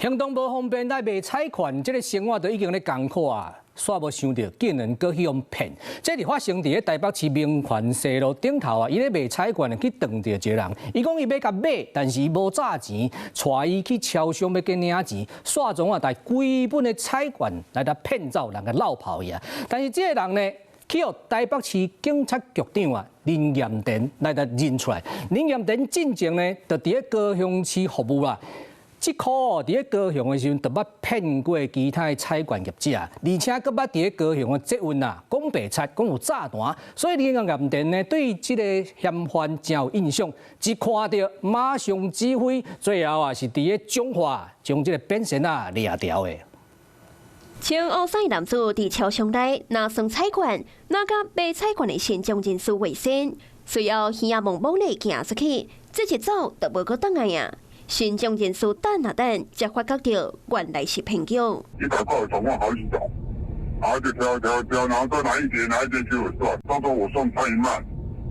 行動無方便來賣彩券，這个生活都已經咧艱苦啊！煞無想著，竟然閣去予騙。這是發生佇咧台北市民權西路頂頭啊！伊咧賣彩券去撞著一个人，伊講伊欲共買，但是伊無詐錢，帶伊去超商欲去領錢，煞總啊帶規本的彩券來共騙走，人共落跑去啊！但是這个人呢，去予台北市警察局長啊林彦田來共認出來。林彦田進前呢，就佇咧高雄市服務啦。這箍哦，佇咧高雄的時陣，就捌騙過其他的彩券業者，而且閣捌佇咧高雄的捷運啊，講白賊，講有詐單，所以林彦田呢，對這個嫌犯誠有印象，一看著馬上指揮，最後啊是佇咧彰化將這個扁線仔掠牢的。穿烏衫男子佇超商內拿算彩券，拿共賣彩券的善長人士為先，隨後耳仔懵懵的行出去，這一走就無閣轉來啊！善長人士等啊等，才發覺著原來是騙局。 100塊總共好幾種，然後就挑挑挑，然後再拿一疊拿一疊給我算，到時候我算太慢，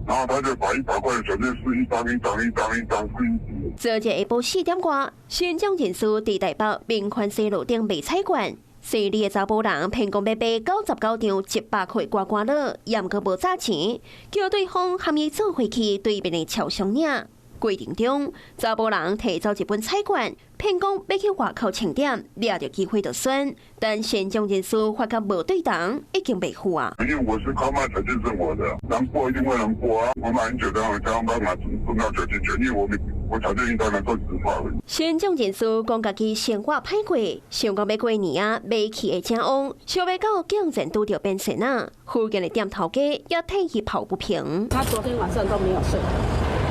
然後他就把100塊的小電視一張一張一張一張一疊。昨日下晡4點外，善長人士佇台北民權西路頂賣彩券。勢利的查埔人騙講欲買99張100塊刮刮樂，也毋過無詐錢，叫對方含伊做伙去對面的超商領。過程中，查埔人提走一本彩券，騙講欲去外口清點，掠著機會就選。但善長人士發覺無對頭，已經袂赴啊。因為我是靠賣彩券生活的，難過一定會難過啊！我買酒當然加上辦法賺到99，因為我彩券應該能賺10塊而已。善長人士講家己生活歹過，想講欲過年啊，買氣會誠旺，想袂到竟然拄著變線仔，附近的店頭家也替伊抱不平。他昨天晚上都沒有睡。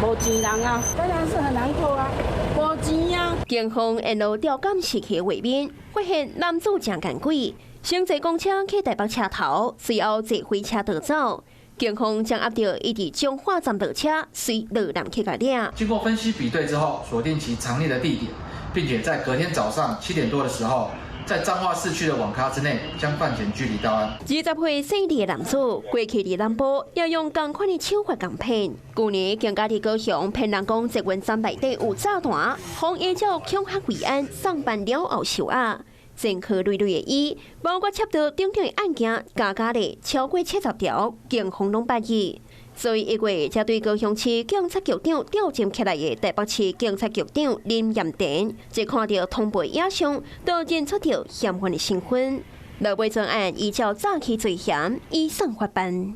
無錢人啊，當然是很難過啊，無錢啊。警方沿路調監視器畫面，發現男子誠見鬼，先坐公車去台北車頭，隨後坐火車逃走。警方掌握著伊佇彰化站落車，隨落南去共掠。經過分析比對之後，鎖定其藏匿的地點，並且在隔天早上7點多的時候，在彰化市區的網咖之內，將范閒拘離到案。20歲勢利的男子，過去佇南部也用仝款的手法共騙。舊年更加佇高雄騙人講捷運站內底有炸彈，予伊照恐嚇為安送辦了後受壓。前科累累的伊，包括窃盜等等的案件，加加咧超過70條，警方攏捌伊。所以1月才對高雄市警察局長調任起來的台北市警察局長林彦田，一看著通報影像，就認出著嫌犯的身份。落尾專案依照詐欺罪嫌移送法辦。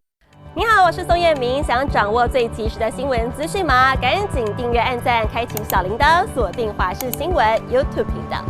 你好，我是宋燕明，想掌握最及時的新聞資訊嗎？趕緊訂閱、按讚、開啟小鈴鐺，鎖定華視新聞 YouTube 頻道。